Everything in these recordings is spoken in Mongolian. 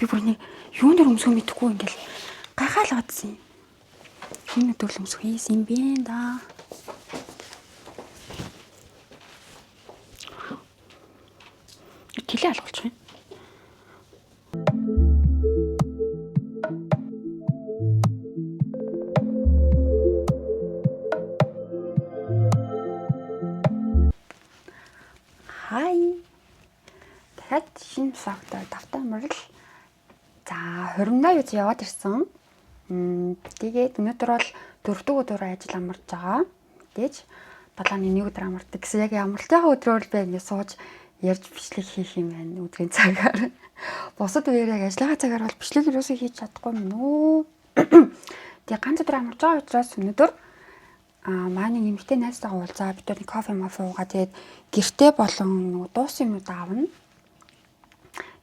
Би бүр нэг юун дээр өмсгөө мэдэхгүй ингээл гайхаал гадсан юм. Энэ өдөр л өмсөх хийсэн юм бэ да. Тэлээ алгуулчих юм. Хай. Дахиад шинэ влогтой давтаа морил. За 28 үз яваад ирсэн. Тэгээд өнөөдөр бол дөрөвдөг өдөр ажил амарч байгаа. Мэдээж 7-ны 1 өдөр амардаг гэсэн яг амралтынхаа өдрөөр л би ингэ сууж ярьж бичлэг хийх юм байна өдрийн цагаар. Бусад үеэр яг ажлынхаа цагаар бол бичлэг юусоо хийж чадахгүй юм нөө. Тэгээ ганц өдөр амарч байгаа учраас өнөөдөр манай эмэгтэй найзтайгаа уулзаа бид нэг кофе мофе уугаа тэгээд гэртээ болон нөгөө дуусан юмнууд аавна.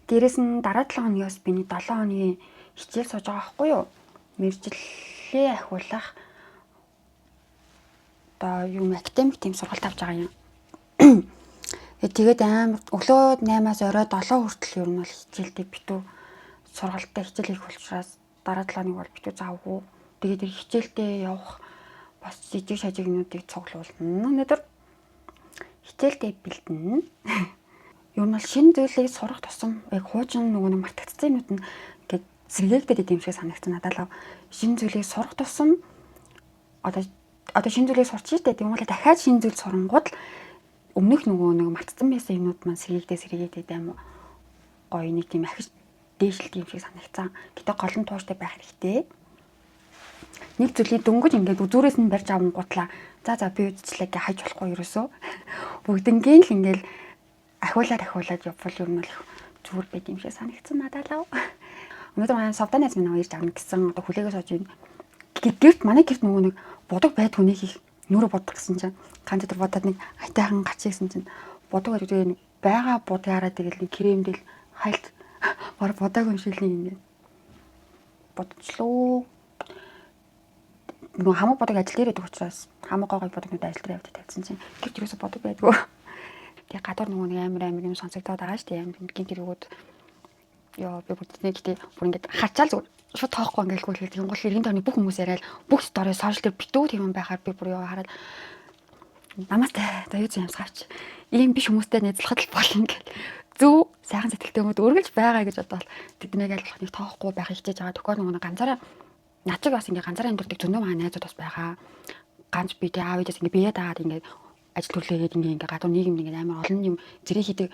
Дээрээс нь дараа 7 хоногоос би нэг 7 хоногийн хичээл сууж байгаа байхгүй юу? Мэргэжлээ ахиулах одоо юм академик тийм сургалт авч байгаа юм. Тэгээд амар өглөө 8-аас орой 7 хүртэл ер нь бол хичээлдээ битүү сургалтаа хичээл хийх учраас дараа 7 хоног бол битүү заавгүй. Тэгээд тэр хичээлдээ явах бас жижиг шажиг юмнуудыг цуглуулна. Өнөөдөр хичээлдээ бэлдэнэ. Ер нь бол шинэ зүйлийг сурах тусам яг хуучин нөгөө нэг мартагдсан юмнууд нь ингээд сэргээгдээд идэм шиг санагдсан надад л. Шинэ зүйлийг сурах тусам одоо шинэ зүйлийг сурч штэ. Тэгмээ дахиад шинэ зүйл сурангууд л өмнөх нөгөө нэг мартсан байсан юмнууд маань сэргээгдээ амар гоё нэг тийм ахиж дээшлдэг юм шиг санагцсан. Гэтэ гол нь тууштай байх хэрэгтэй. Нэг зүйлийг дөнгөж ингээд үзүүрээс нь барьж авангуутлаа за би үзчихлээ гэж хайж болохгүй ерөөсөө. Бүгднгийн л ингээд ахиулаад явбал ер нь бол зүгээр байд юм шиг санагдсан надад л. Өнөөдөр манай совдаа найз минь ирж авна гэсэн одоо хүлээгээ сууж байна. Гэрт манай гэрт нөгөө нэг будаг байд хүнийг их нүрэ бодох гэсэн чинь ганц өдөр бодоод нэг айтайхан гарч ирсэн чинь будаг байдаг тэгээ байгаа будгаараа тэгэл нэг кремдэл хайлт бар будаг юм шиг л нэг ингээд бодчихлоо. Нөгөө хамаг будаг ажил дээр байдаг учраас хамаг гой гой будагнууд ажил дээр явж тавьсан чинь гэрт юусоо будаг байдгүй. Тэгээ гадуур нөгөө нэг амар амар юм сонсогдоод байгаа шүү дээ. Амар гинт хэрэгүүд ёо би бүгдний гэтээ бүр ингээд харчаал зүгээр шууд тоохгүй ингээл гүйлгээл тэгэн гол иргэн тооны бүх хүмүүс яриад бүх story сошиал дээр битүү тийм юм байхаар би бүр ёо хараад намастай за юу зэн ямсгаач ийм биш хүмүүстэй найзлахад л болно гэл зөв сайхан сэтгэлтэй хүмүүс үргэлж байгаа гэж бодоол тэднийг аль болох нэг тоохгүй байх хичээж байгаа. Төхөө нөгөө ганцаараа над чиг бас ингээ ганцаараа амьдардаг зөндөө маа найзууд бас байгаа. Ганц би тэ аав ээжээс ингээ бие дагаад ингээ ажил төрлөөгээд ингээ гадуур нийгэмд ингээ амар олон юм зэрэг хийдэг.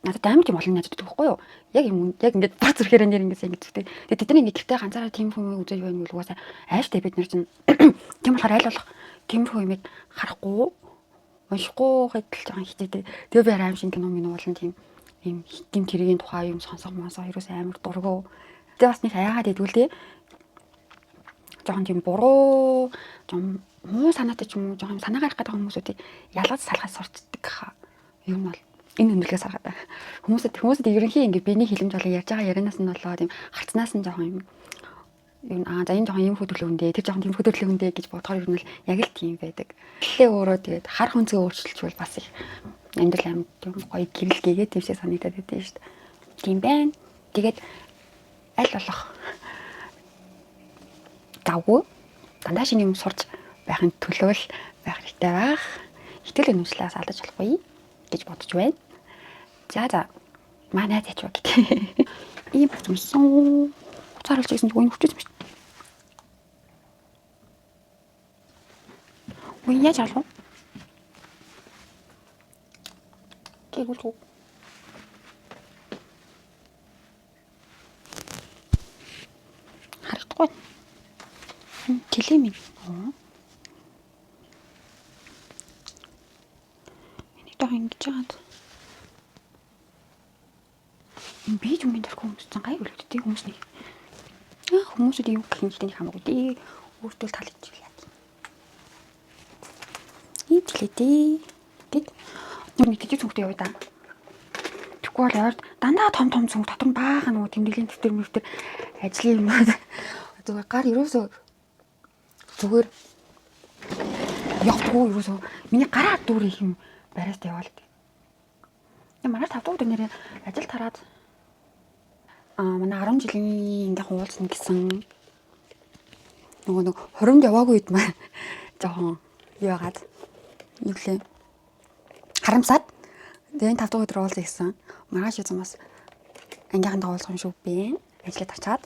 Надад амар тийм олон найзууд байдаг байхгүй юу? Яг юм яг ингээд бар зүрхээр нэр ингээд ингэ зүгтэй. Тэгээд тэд нар ингээд гэртээ ганцаараа тийм хүмүүс үзэж байна бол угаасаа ааштай бид нар чинь тийм болохоор аль болох тиймэрхүү юмыг харахгүй уншихгүй хэдэл жоохон хичээдэг. Тэгээ би аим шиг кино минь болон тийм юм гинт хэргийн тухай юм сонсох монсох ерөөс амар дургу. Тэгээ бас нэг яагаад гэдгүүл дээ. Жоохон тийм буруу, жоохон муу санаатай ч юм уу, жоохон санаа гарах гэдэг хүмүүсүүдийг ялгаж салгаж сурчдаг хаа. Юм бол энэ өндөрлөгөөс харахад хүмүүсэд ерөнхий ингээ биений хилэмж болон ярьж байгаа ярианаас нь болоо тийм харцнаас нь жоохон юм юу за энэ жоохон ийм хөдөрлөг үндэ тэр жоохон тийм хөдөрлөг үндэ гэж бодохоор ер нь л яг л тийм байдаг. Гэлээ өөрөө тэгээд хар хүнцгээ өөрчилчихвэл бас их амьдрал амьд тийм гоё гэрэл гээгээ тийм шиг санагдаад байдсан шүү дээ. Тийм байна. Тэгээд аль болох давгүй дандаа шинэ юм сурч байхын төлөө л байх хэрэгтэй байх. Итгэл үнэмшлээс алдаж болохгүй гэж бодож байна. За манай найз ячва гэдэг. Ийм юмсан. Уцаар олж ирсэн чинь үн хүчээс биш. Үн яаж алах вэ? Гэгүүлэх үү? Харагдахгүй. Тэлээ минь. Энийг тоо ингэж яагаад энэ бийж өмнө төрөх хүмүүс чинь гай үлддэг хүмүүс нэг. Хүмүүсүүд юу гэх юм гэдэг нэг хамаагүй дээ. Өөртөө л таалагдчих яа. Ийм тэлээ дээ. Гэт нэг жижиг цүнхтэй яваа да. Тэгэхгүй бол ойрд дандаа том том цүнх дотор нь баахан нөгөө тэмдэглэлийн дэвтэр мөвтөр ажлын юмнууд зүгээр гар ерөөсөө зүгээр явдггүй ерөөсөө миний гараа дүүр их юм бариас яваал гэдэг. Манай 5 дахь өдөр нэрээ ажил тараад Манай 10 жилийн ангийнхан уулзна гэсэн нөгөө нэг хуримд яваагүй үед маань жоохон юу яагаад юу лээ харамсаад тэгээ энэ 5 дахь өдөр уулзъя гэсэн. Маргааш үзэн бас ангийнхантаа уулзах юм шүү бэ. Ажиллаад очиад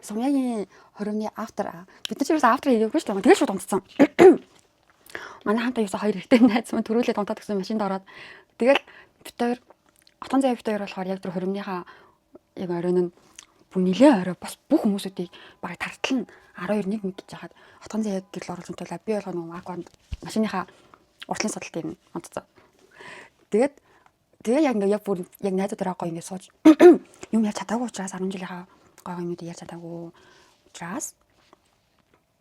Сумьягийн хоримны автор бид нар ч ерөөсөө автор хийгээгүй шүү дээ. Тэгэл шууд унтсан. Манай хамтаа ерөөсөө хоёр эрэгтэй найз маань төрүүлээд унтаад гэсэн машинд ороод тэгэл бит хоёр Отон зай бит хоёр болохоор яг тэр хоримныхаа яг оройн нь бүр нилээ орой бас бүх хүмүүсүүдийг бараг тартал нь 12 1 нэг гэж хахад Отон зай яг гэрэл оруулсан тулаа би болохоор нөгөө акванд машиныхаа уртлын судал дээр нь унтцсан. Тэгээд тэгээ яг ингээ яг бүр яг найзуудаараа гоё ингээ сууж юм ярьж чадаагүй учраас 10 жилийнхаа гоё гоё юмнууд ярьж чадаагүй учраас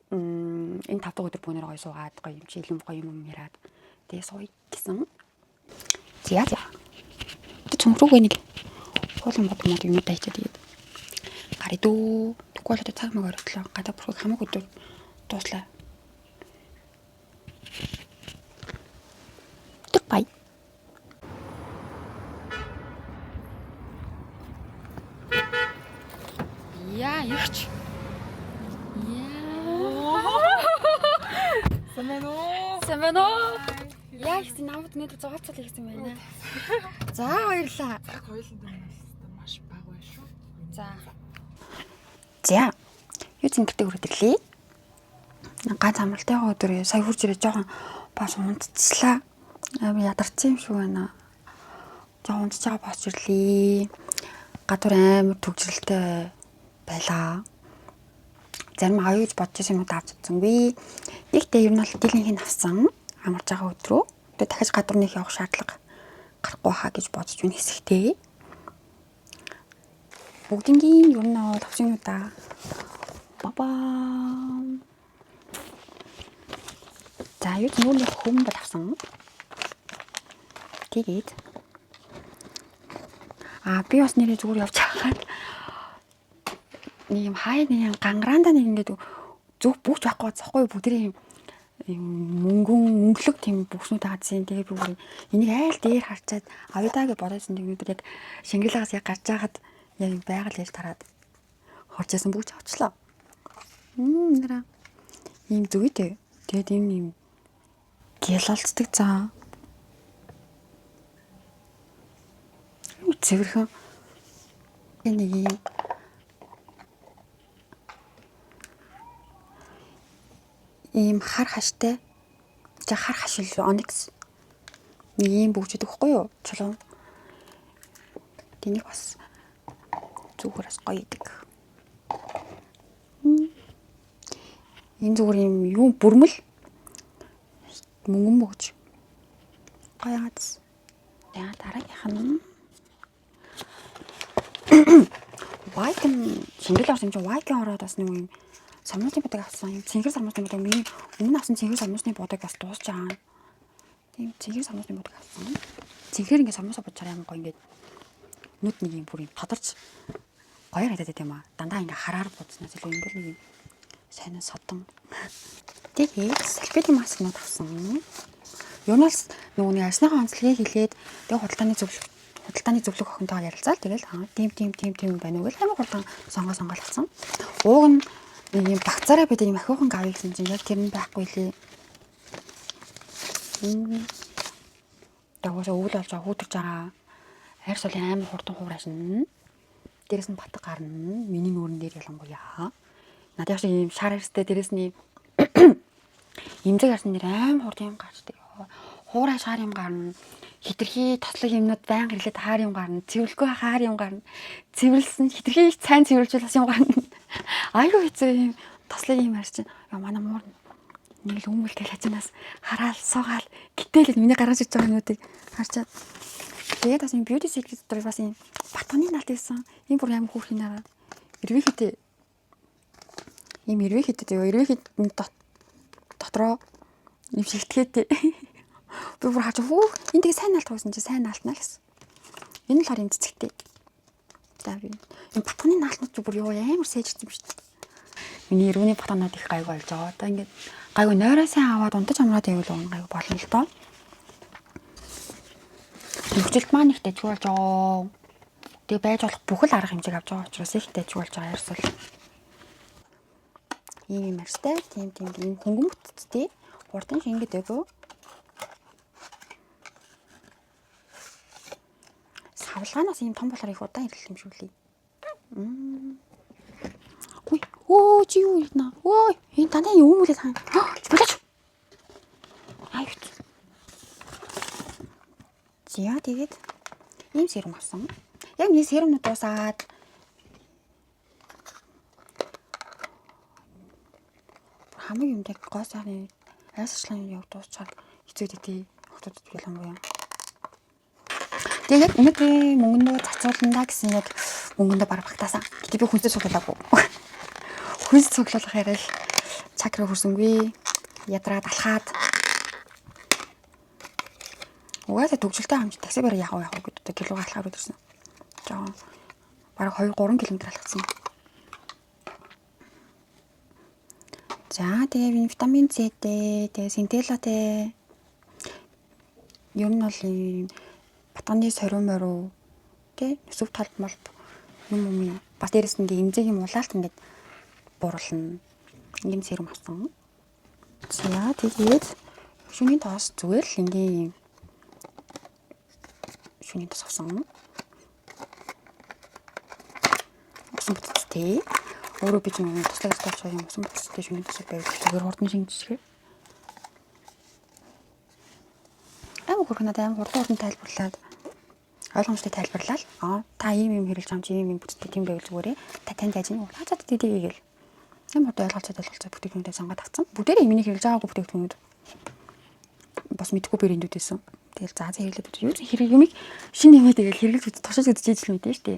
энэ 5 дахь өдөр бүгнээр гоё суугаад гоё юм чийлэн гоё юм яриад тэгээ сууя гэсэн. За за. Тэ цөмрүүгээ нэг хуулан бод мод юмудаа хийчихэд тэгээд гарыг дөө. Тэгвэл бол одоо цаг маг оротлоо. Гадаа бүрхэг хамаг өдөр дууслаа. Goodbye. Яа, ихч. Яа. Сайн уу? Сайн байна уу? Яа ихсэн намд өнөөдөр зоолцол хийсэн байна. За баярлаа. Цаг хоёулын дээр нь маш бага байна шүү. За. За. Юу зин гэртээ хүрээд ирлээ. Ганц амралтайгаа өдөр сая хурж ирээ жоохон бас унтцлаа. Амар ядарсан юм шиг байна. Жоохон унтж байгаа босч ирлээ. Гадуур амар төгжрэлтэй байлаа. Зарим аюу гэж бодож байсан юмуд авч чадсангүй. Нэгтээ ер нь бол дийлэнх нь авсан. Амарч байгаа өдрөө. Тэгээ дахиж гадуур нэг явах шаардлага гарахгүй хаа гэж бодож байна хэсэгтээ. Бүгднгийн ер нь бол авсан юм да. Бабаа. За юу ч нүүрний хүм бол авсан. Тэгээд би бас нэрээ зүгээр явж байгаад нэг юм хаяа нэг юм гангранда нэг ингээд зөв бүгч байхгүй захгүй бүгдээ юм мөнгөн мөнгөлөг тийм бүгснүүд таацсан. Тэгээ би бүр энийг айл дээр харчаад авъя даа гэж бодоодсэн. Тэгээд өнөөдөр яг Шангрилагаас яг гарч байхад яг юм байгаль ярьж тараад хорж ясан бүгч авчлаа. Нэраа. Ийм зүйтэй. Тэгээд ийм юм гялалцдаг заа. Цэвэрхэн нэг ийм ийм хар хаштай. За хар хаш л оникс. Нэг ийм бүгждэг байхгүй юу? Чулуун. Тэнийг бас зүгээр бас гоё идэг. Энэ зүгээр юм юу бүрмэл мөнгөн бөгж. Гоё хац. За дараагийнх нь Вайкин Шингэл орсон юм чинь Вайкин ороод бас нэг юм сормуусны будаг авсан. Юм цэнхэр сормуусны будаг миний өмнө авсан цэнхэр сормуусны будаг бас дуусч байгаа. Тийм цэнхэр сормуусны будаг авсан. Цэнхэр ингээд сормуусаа будчаар ямар гоё ингээд нүд нэг юм бүр юм тодорч гоё харагдаад байт юм аа. Дандаа ингээд хараар будснаас илүү ингээд нэг юм сайн содон. Тэгээд салфетын маскнууд авсан. Ер нь л нөгөө нэг арсныхаа онцлогийг хэлээд тэгээ худалдааны зөвлөх охинтойгоо ярилцаал тэгэл тийм тийм тийм тийм байна уу гэл амар хурдан сонгоо авсан. Ууг нь нэг юм багцаараа бид юм ахиухан авъя гэсэн чинь яг тэр нь байхгүй лээ. Дагуусаа өвөл болж байгаа хүүтэрч байгаа. Арьс бол амар хурдан хуурайшна. Дээрээс нь батг гарна. Миний нүүрэн дээр ялангуяа. Надад шиг ийм шар арьстай дээрээс нь имзэг арьсан дээр амар хурдан юм гарчдаг. Хуурай шар юм гарна. Хитрхи тослог юмнууд байнга ирлээд хаар юм гарна. Цэвэрлэхгүй хаар юм гарна. Цэвэрлсэн хитрхи сайн цэвэрлжүүл бас юм гарна. Айгүй хэцүү юм тослог юм арьс чинь. Яа манай муур нэг л өмөлтэй хажуунаас хараал суугаал гэтэл миний гаргаж иж байгаа юмнуудыг харчаад тэгээд бас юм beauty secret дотор бас юм батганы наалт байсан. Энэ бүр амар хөөрхөн нараа. Эрвээ хитэ ийм эрвээ хитэд юу эрвээ хит дотроо юм шигтгэхтэй. Би бүр харж хөөх энэ тэгээ сайн наалт байсан чи сайн наалтнаа л гэсэн. Энэ л хар юм цэцэгтэй. За би энэ батганы наалтнууд ч бүр ёо амар сайжирсан юм шүү дээ. Миний эрүүний батганууд их гайгүй болж байгаа. Одоо ингээд гайгүй нойроо сайн аваад унтаж амраад байвал уун гайгүй болно л доо. Нөхцөлд маань их дэжгүй болж байгаа. Тэгээ байж болох бүхэл арга хэмжээг авч байгаа учраас их дайжгүй болж байгаа арьс бол. Ийм юм арьстай, тийм тийм ийм хөнгөн бүтцтэй. Хурдан шингээд өгөө. Савлгаанаас ийм том болохоор их удаан ирлэх юм шүү лээ. Үй, өө чи юу ирнэ? Өө, энэ дандаа юм үлээ таа. Болооч. Ай. За тэгээд ийм серум авсан. Яг нэг серумнууд дуусаад хамаг юм яг гоо сайхны аяс ачлын яг дуусчаад хэцүү дээ. Хотод ялангуяа. Тэгээд яг өнөөдрийн мөнгөндөө зарцуулна гэсэн яг мөнгөндөө бараг багтаасан. Гэтэ би хүнсээ цуглуулаагүй. Хүнс цуглуулах яриа л чакра хүрсэнгүй. Ядраад алхаад. Угаасаа төгжөлтэй хамт такси бараг яах вэ яах вэ гэдэг килог алхаар өдөрсөн. Жохон бараг 2 3 км алхацсан. За тэгээ би витамин С-тэй, тэгээ синтелатэй. Ер нь бол ийм батганы сорив морив тий өсөв талд молб юм юм юм. Бас дээрэс нь ингээ эмзэг юм улаалт ингээд буруулна. Ийм серум авсан. За тэгээд шүний тоос зүгээр л ингийн шүний тос авсан. Усан бүтцтэй. Өөрөө би ч нэг туслах ёстой болохоор юм усан бүтцтэй шүний тос байвал зүгээр хурдан шинжчихээ. Амар хөрхөн надад амар хурдан тайлбарлаад ойлгомжтой тайлбарлаад аа та ийм юм хэрэглэж байгаа юм чи ийм юм бүтцтэй тийм байвал зүгээрээ та танд яаж юм уу? За тэгээ гээл. Амар хурдан ойлголцоод бүтээгдэхүүнээ сонгоод авцсан. Бүгдээрээ миний хэрэглэж байгаагүй бүтээгдэхүүнүүд бас мэдгүй брэндүүд байсан. Тэгэл за за хэрэглээд үзье. Юу ч хэрэг юмыг шинэ юм тэгэл хэрэглэж үз туршиж үзэж ижил мэдэн штэ.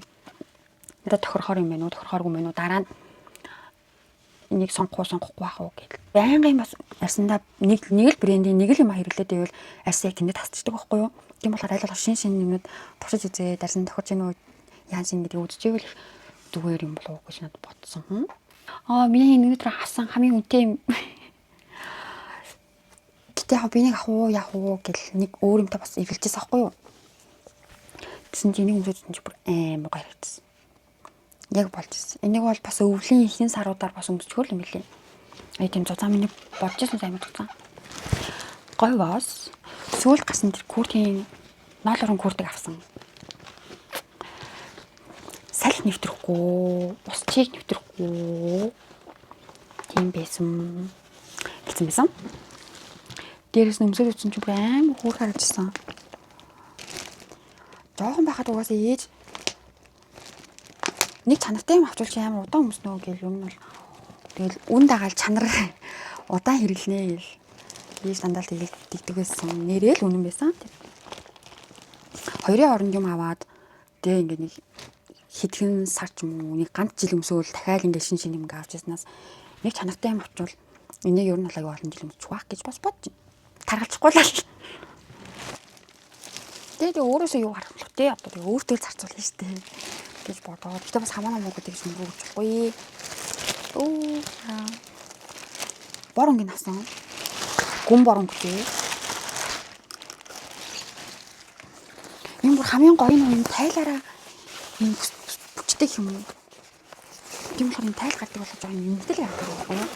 Надад тохирохоор юм байна уу, тохирохооргүй юм байна уу? Дараа нь энийг сонгох уу, сонгохгүй байх уу гэдэл. Байнгын бас арьсандаа нэг л брендийн нэг л юм хэрэглээд байвал арьс яг тэндээ тасчдаг байхгүй юу? Тийм болохоор аль болох шин шин юмнууд туршиж үзээд арьсан тохирч гин үү, яан шин гэдгийг үзчихвэл их зүгээр юм болов уу гэж надад бодсон. Аа миний өнөөдөр авсан хамгийн үнэтэй юм. Гэтэ яг би нэг авах уу, яах уу гэл нэг өөр юмтай бас эргэлжсэн байхгүй юу? Тэгсэн чинь энийг өмсөж чинь бүр амар гоё харагдсан. Яг болж ирсэн. Энийг бол бас өвлийн ихэнх саруудаар бас өмсчихөр юм билээ. Ай тийм зузаан миний бодож ирсэн амар зузаан. Гоё бас. Сүүл гарсан тэр куртийн 0.2 куртыг авсан. Салхи нэвтрэхгүй, ус чиг нэвтрэхгүй. Тийм байсан. Гэсэн байсан. Дээрээс нь өмсөж утсан чинь бүр амар хөөрхөн харагдсан. Жохон байхад угаасаа ээж нэг чанартай юм авчвал чи амар удаан өмснө гэл юм нь бол тэгэл үн дагаал чанар удаан хэрэглэнэ гэл ээж дандаа л тэгэл тэгдэг байсан. Нэрээ л үнэн байсан. Хоёрын оронд юм аваад тэгээ ингээд нэг хэдхэн сар ч юм уу нэг ганц жил өмсөөл дахиад ингээд шин шин юм ингээ авч яснаас нэг чанартай юм авчвал энийг ер нь бол аюу олон жил өмсчих байх гэж бас бодож таргалчихгүй л. Тэгээ өөрөөсөө юу гарах вэ? Одоо тэгээ өөртөө л зарцуулна шүү дээ гэж бодоод. Гэтэ бас хамаа намаагүй тэгж мөнгө өгч болохгүй. Өө. Бор өнгийн авсан. Гүн бор өнгөтэй. Энэ бүр хамгийн гоё нь юм тайлаараа юм бүчдэг юм уу? Тийм болохоор энэ тайл гардаг болохоор жоохон юмтэл явдаг байхгүй юу?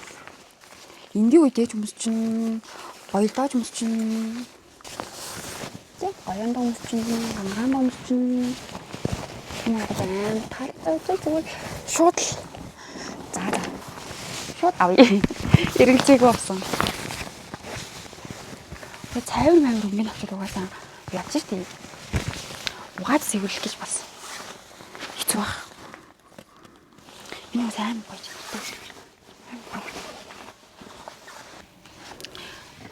Энгийн үед ээж хүмүүс чинь гоёлдоож хүмүүс чинь тэг гоёндоо хүмүүс чинь гангаандаа хүмүүс чинь энэ надад амар таалагдсан зүгээр шууд л за за шууд авъя. Эргэлзээгүй болсон. Тэгээ цайвар мавар өнгөний авчид угаасаа явж штэ. Угаад сэвэрлэх гэж бас хэцүү баг. Энэ бас амар гоё чанартай. Амар гоё.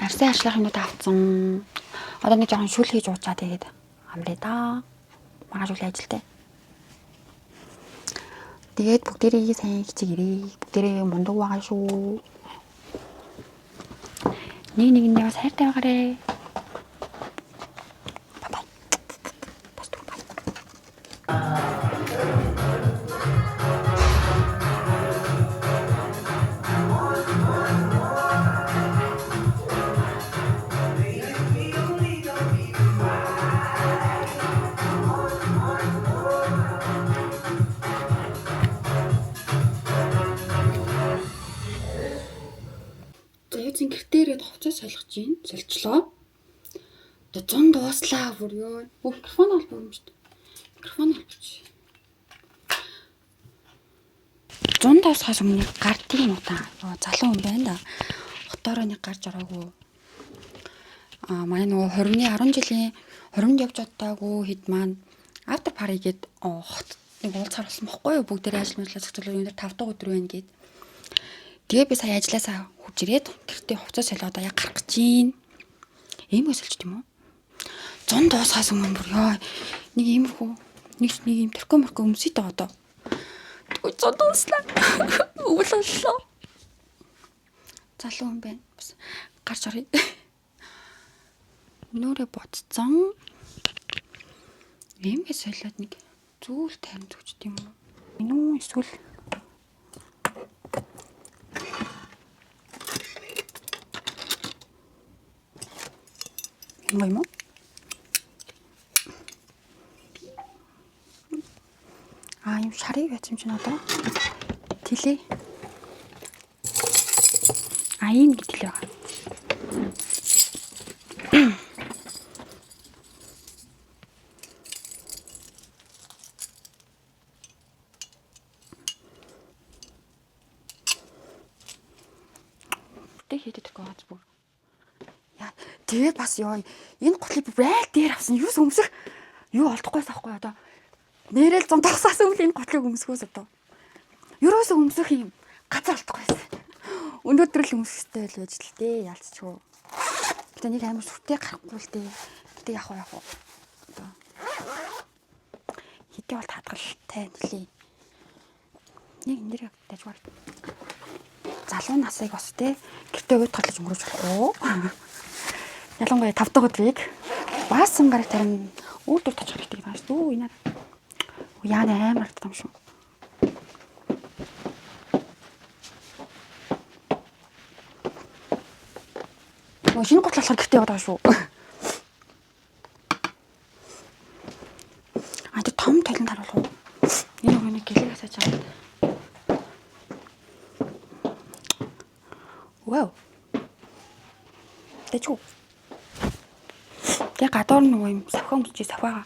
Арьсаа арчлах юмнууд авцсан. Одоо нэг жоохон шүл хийж уучаа тэгээд амраа да. Маргааш үл ажилтай. Тэгээд бүгдээрээ сайн хичээгээрэй. Бүгдээрээ мундаг байгаа шүү. Нэг нэгэндээ бас хайртай байгаарэ. Bye bye. Бас түр bye. ирээд хувцас солих чинь соличлоо. Одоо зун дууслаа бүр ёо. Микрофон холбоо юм шүү дээ. Микрофон холбоч. Зун дуусахаас өмнө гардыг юм уу та. Йоо, залуу хүн байна да. Хотоороо нэг гарч ороогүй. Аа, манай нөгөө 20-ны 10 жилийн 20-нд явж чаддаагүй хэд маань after party гээд хот нэг уулзахар болсон бохгүй юу? Бүгдээрээ ажил мэдлээ зохицуулаад өндөр 5 дахь өдөр байна гээд. Тэгээ би сая ажилласаа хурж ирээд гэртээ хувцас солиод яг гарах гэж юм. Ийм өсөлч тийм үү? Зун дуусахаас өмнө бүр ёо нэг иймэрхүү нэг нэг юм тэрхүү мөрхөө өмсөй даа одоо. Тэгвэл зун дууслаа. Өвөл боллоо. Залуу хүн байна. Бас гарч оръё. Нүрэ бодцсон. Иймгээ солиод нэг зүйл тайран зүгчт юм уу? Энэ үү эсвэл энэ юм уу? Аа, юм шарыг байсан юм чинь одоо. Тэлээ. А, ийм нэг тэлээ байгаа. Бүтээ хийдэг гэж бүр. Яа, тэгээд бас ёо энэ гутлыг бүр айл дээр авсан. Юус өмсөх юу олдохгүйс аахгүй одоо. Нэрэл зам тогсоос өмнө энэ гутлыг өмсөхөөс одоо. Ерөөсөө өмсөх юм газар олдохгүйс. Өнөөдөр л өмсөх хэрэгтэй л байж л дээ, ялцчихгүй. Гэтэ нэг амар сүртэй гарахгүй л дээ. Гэтэ яг уу яг уу. Одоо хэдий бол хадгалтай нэлээ. Нэг энэ дэр дажгаар залуу насыг бас те гэртээ уйтгарлаж өнгөрөөж болох уу? Ялангуяа 5 дахь өдрийг баасан гараг тарин үйлдвэр точих хэрэгтэй гэдэг юм шүү. Энэ яана амар хартсан юм шүү. Нөгөө шинэ гутал болохоор гэртээ яваад байгаа шүү. А тэр том толинд харуулах уу? Энэ нөгөө нэг гэлээ асааж байгаа. Вау. Тэчүү. Тэгээ гадуур нөгөө юм савхаа өмсөж савхаага.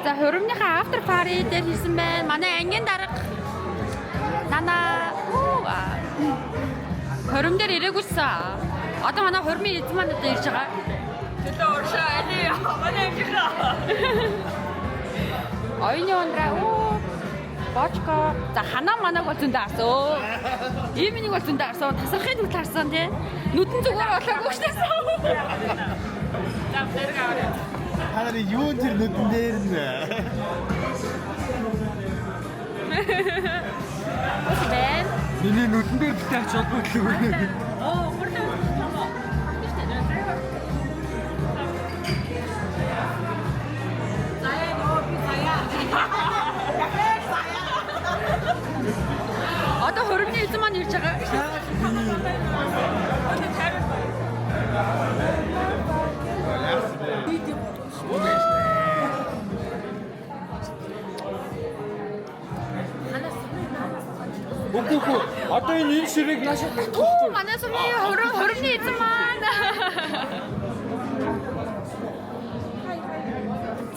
За хуримныхаа after party дээр хийсэн байна. Манай ангийн дарга Нана хорим дээр ирээгүйсэн. Одоо манай хормын эзэн маань одоо ирж байгаа. Төлөө уршаа али манай ангийнхаа. Оюуны ундраа оо бочко. За ханаа манаг бол зөндөө харсан. Ийм нэг бол зөндөө харсан. Тасрахын хүртэл харсан тий. Нүдэн зүгээр болоогүй шнээс. За зэрэг аваа. Та нарын юун тэр нүдэн дээр нь. Ус байна. Миний нүдэн дээр битээ ач холбогдол өгнө. Оо, мөрлөө юм уу? Заяа нөө би заяа. Одоо хөрөмний эзэн маань ирж байгаа. Өнөө тайван. Үгүй үгүй. Одоо энэ энэ ширэг наашаа татахгүй. Манай сумын хөрөм хөрөмний эзэн маань.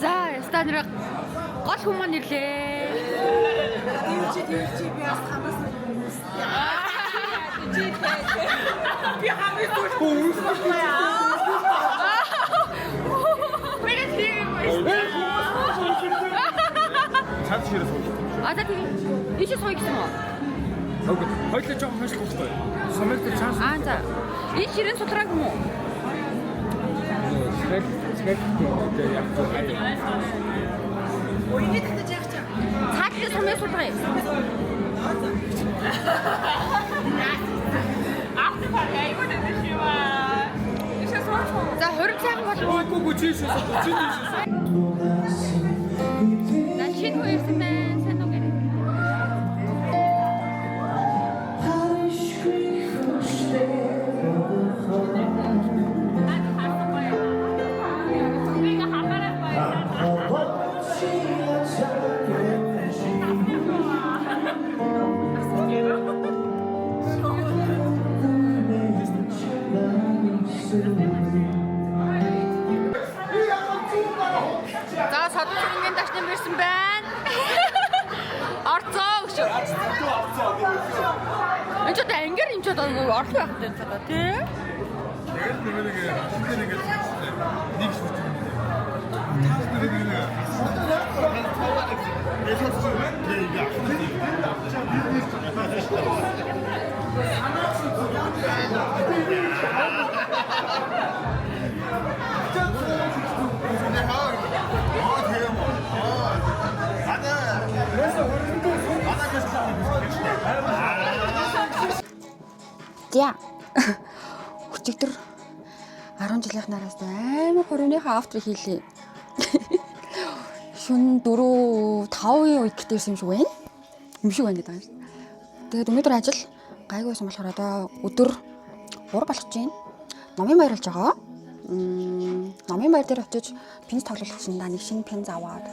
За, станер гол хүмүүс маань ирлээ. Тэрчи тэрчи би бас хамаас хүмүүс. Чи би хамгийн сүүлд. Мэгэн тийм юм. Цаад ширээ сууж. А за тийм. Ийшээ сууя гэсэн үү? Үгүй. Хоёлаа жоохон хойшлох байхгүй. Сумыг тэр цаас. Аа за. Энэ ширээн сулрааг юм уу? Ширэг ширэг гэдэг яг зөв. Үнийг татаж яах чам. Цаатлын сумыг сулгая. After party айгуу дэмжих юм аа. Ишээ сууч. За 20 сайхан болов уу? Үгүй үгүй чи шээ суу. Чи шээ суу. За шинэ хүн ирсэн байна. Сайн уу гэрээ. ирсэн байна. Орцоо гэж. Энд ч одоо ангиар энэ ч одоо орлого байх юм цадаа тий. Тэгээд нэг нэг шинээр ингээд нэг шүт юм. Та нар нэг За. Өчигдөр 10 жилийнх нараас амар хурууныхаа автор хийлээ. Шүн 4 5-ын үед гэрт ирсэн юм шиг байна. Юм шиг байна гэдэг юм шиг. Тэгээд өнөөдөр ажил гайгүй байсан болохоор одоо өдөр 3 болох чинь номын баяр болж байгаа. Номын баяр дээр очиж пинз тоглох чинь да нэг шинэ пинз аваад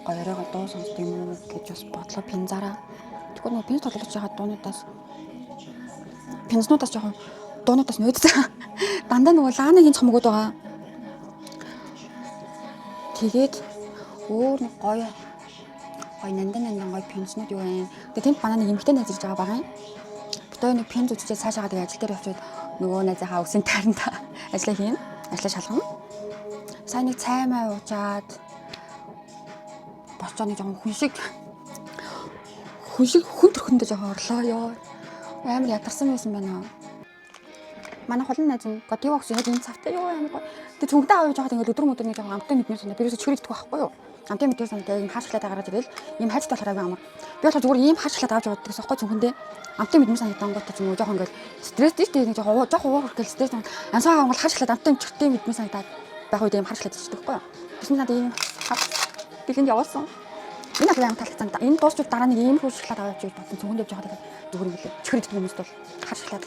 гоё оройгоо дуу сонсд юм уу гэж бас бодлоо пинзаараа. Тэгвэл нөгөө пинз тоглож байгаа дуунуудаас пинзнуудаас жоохон дуунуудаас нөөдсөн. Дандаа нөгөө лааныгийн цомгууд байгаа. Тэгээд өөр нэг гоё гоё нандан нандан гоё пинзнууд юу вэ? Тэгээд тэнд манай нэг эмэгтэй найз ирж байгаа байгаа юм. Бид хоёр нэг пинз үзчихээд цаашаагаа тэгээд ажил дээр явчихад нөгөө найзынхаа өсөн таринда ажиллаа хийнэ. Ажлаа шалгана. Сайн нэг цай май уужаад босчоо нэг жоохон хүн шиг хүн төрхөндөө жоохон орлоо ёо. Амар ядарсан байсан байна. Манай хулан найз нь Годива гэсэн яг энэ цавтай ёо амар гоё. Тэгээ цүнхтэй авч яваад ингээд өдөр мөдөр нэг жоохон амттай мэдмээр санаа. Би юусоо чихэр идэх байхгүй юу? Амттай мэдмээр санаа ийм хар шоколад гараад ирэл ийм хайцтай болохоор айгүй амар. Би болохоор зүгээр ийм хар шоколад авч яваад гэсэн аахгүй цүнхэндээ амттай мэдмээр санагдангуудаа ч юм уу жоохон ингээд стресстэй шүү дээ. Нэг жоохон жоохон уур хүртэл стресс. Ансаа авангал хар шоколад амттай чихэртэй мэдмээр санагдаад байх үед ийм хар шоколад ичдэг байхгүй юу? Тэгсэн надад ийм хар бэлэнд явуулсан. Энэ надад амар таалагдсан. Энэ дуусчул дараа нэг ийм хүү шоколад аваад явж бодсон. Цүнхэнд явж байхад зүгээр юм лээ. Чихэр идэх хүмүүст бол хар шоколад.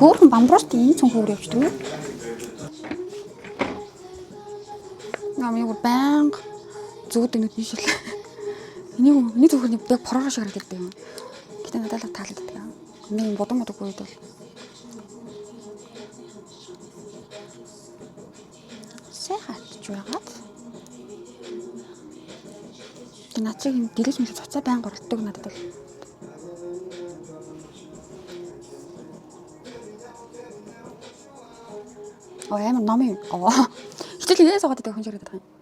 Хөөхөн бамбрууштай ийм цүнх өөр явждаг юм. Намын бүр байнга зүүдэг нүдний шил. Энийг миний зүрх нь яг пороор шиг харагддаг юм. Гэтэ надад л таалагддаг юм. Миний бодон бодог үед бол сайхан атж байгаад. Тэ над чиг юм дэлгэж мэлж цуцаа байнга оролддог надад бол. Оо амар ном юм. Оо. Хичээл хийгээ суугаад байдаг хүн шиг харагдаад байгаа юм.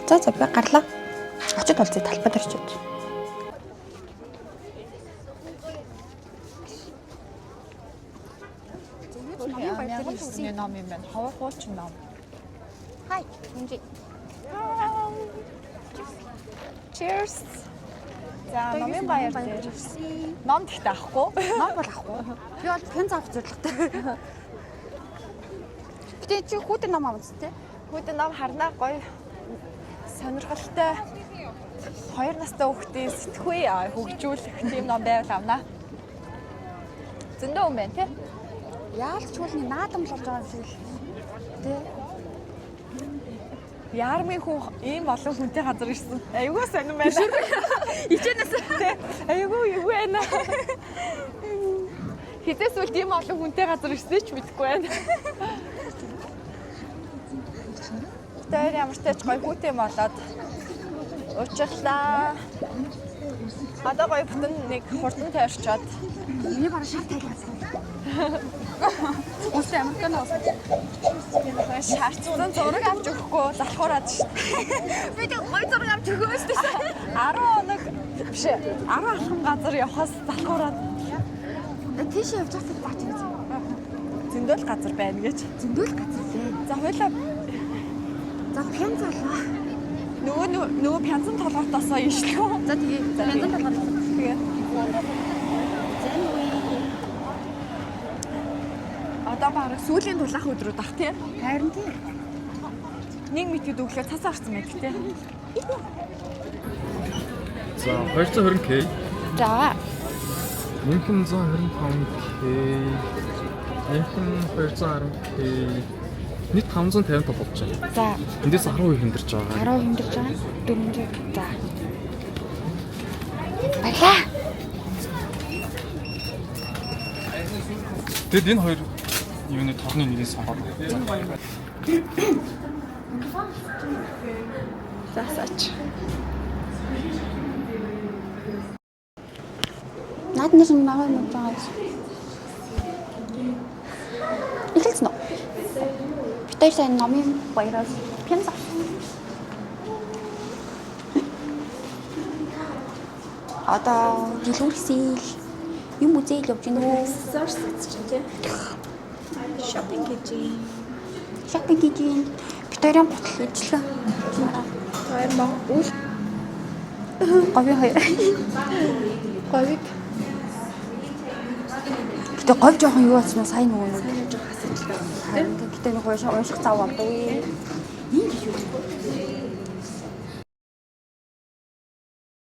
За за би гарлаа. Очид болцъё талбай дээр очиж. Мянган төгрөгийн ном юм байна. Ховор хуучин ном. Хай, Үнжи. Cheers. За номын баяр дээр. Ном гэхдээ авахгүй. Ном бол авахгүй. Би бол пенз авах зорилготой. Гэтэ чи хүүтэн ном авсан тий? Хүүдэн ном харнаа гоё сонирхолтой хоёр настай хүүхдийн сэтгхүй хөгжүүлэх тийм ном байвал авнаа. Зөндөө юм байна тий? Яалч чуулны наадам л болж байгаа юм шиг л. Тий? Яармын хүн ийм олон хүнтэй газар ирсэн. Айгүй сонирн байна. Ичэнээс тий. Айгүй юу байна. Хизээс үл ийм олон хүнтэй газар ирсэн ч мэдэхгүй байна. Тэр ямар ч тач гоё хүүтэй болоод уучлаа. Одоо гоё бүтэн нэг хурдан тойрчоод Миний бараг шар тайлгаасан. Ус Американ ус. шаарцсан зураг авч өгөхгүй залхуураад шүү дээ. Би тэг гоё зураг авч өгөөс шүү дээ. 10 хоног биш ээ 10 алхам газар явхаас залхуураад Тийш явж байхдаа заач гэж. зөндөл газар байна гэж. Зөндөл газар лээ. За хоёлаа За пенз болоо. нөгөө нөгөө пянзан толгоотоосоо ишлүү. За тэгээ пензэн толгой. Тэгээ. Одоо бараг сүүлийн тулаах өдрүүд ах тийм. Харин тий. Нэг мэтгэд өглөө цас орсон байдаг тийм. За 220k. За. Мөнхөн 125k. Нэмэх нь 210. Нийт 555 болж байна. За, Эндээс 10% хэмдэрч байгаа. 10 хэмдэрч байгаа. 400. За. Баярлаа. Тэгэд энэ хоёр юуны торны нэгийг сонгоод. Засаач. Наад нэр нь ногоон юм байгаа юм. Эхэлсэн үү? Бид хоёр сайн номын баяраас пянз авсан. Одоо дэлгүүрсэл юм үзээл явж гинэ үү? Source чинь тий. Shopping хийж юм. Шопинг хийж гин. Бид хоёрын гутал ижлээ. Хоёр Монгол Говийн хоёр. говийг Гэтэ говь жоохон юу болсон уу? Сайн нөгөө нэг. сайн жоох хасаж байгаа. Гэтэ нэг унших зав авдаг. Ийм гэж юу?